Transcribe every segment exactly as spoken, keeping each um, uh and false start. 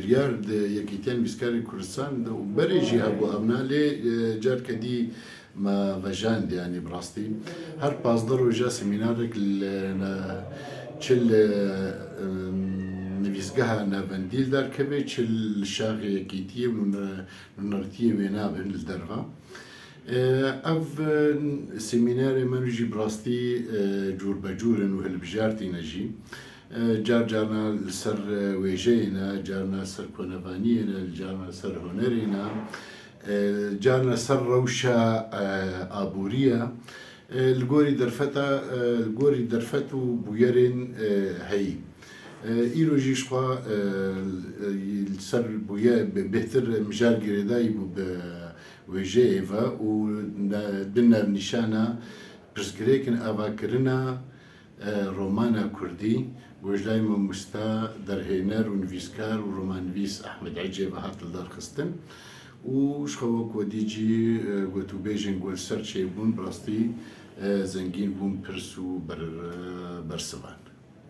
Yar di Yekîtiya Nivîskarên Kurdistan de û berê jî hebû evna lê, e, carke dî me vejand, yanî bi rastî. Her pazdeh roja semînarek li ne, çi li, e, nivîsgeha navendî li derkeve, çi li şaxê Yekîtiyê û nûne-, nûnertiyê wê nabin li derva. E, ev, e, semînerê me jî bi rastî, e, cûrbecûr in û hilbijartî ne jî. E, car carna li ser, e, wêjeyê ne, carna ser konevaniyê ne, carna ser hunerê ne, e, carna ser rewşa, e, aboriya, e, li gorî derfeta, e, li gorî derfet û bûyerên, e, heyî. E, îro jî ji xwe, e, e, li ser bûye-, bê-, bêhtir mijar girêdayî bû bi wêjeyê ve û ne-, di navnîşana pirsgirêkin avakirina, e, romana kurdî, ku ji layê mamosta, derhêner û nivîskar û romannivîs Ehmed Ecê ve hat lidarxistin. Û ji xwe wek we dî jî, e, gotûbêjên ku li ser çêbûn, bi rastî, e, zengîn bûn, pirs û ber-, bersivan.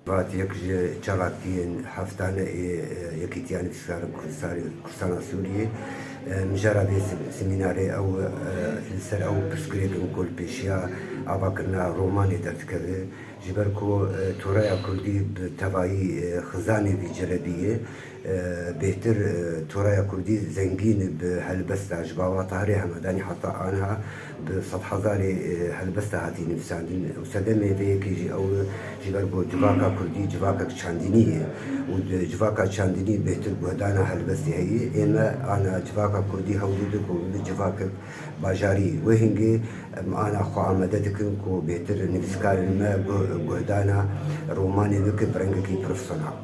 Vat yek ji çalakiyên heftane ê, e, Yekîtiya Nivîskarên Kurdistanê, Kurdistana Sûriyê, e, mijara vê sem-, semînarê ew, e, li ser ew pirsgirêk in ku li pêşiya avakirina romanê derdikeve. Ji ber ku, e, toraya kurdî bi tevayî, e, xizanê vî celebî ye, e, bêhtir, e, toraya kurdî zengîn bi helbesta ji bava Tahirê Hemadanî heta aniha bi sedhezarê, e, helbesta hatî nivîsandin û sedemê vê yekê jî ew ji ber ku civaka kurdî civakek çandinî ye û di civaka çandinî bêhtir guhdana helbestê heye. Ê me ana civaka kurdî hewlî di ku bibe civakek bajarî. Wê hingê em ana xwe amade dikin ku bêhtir nivîskarên me guh-, guhdana romanê bikin bi rengekî profesyonel.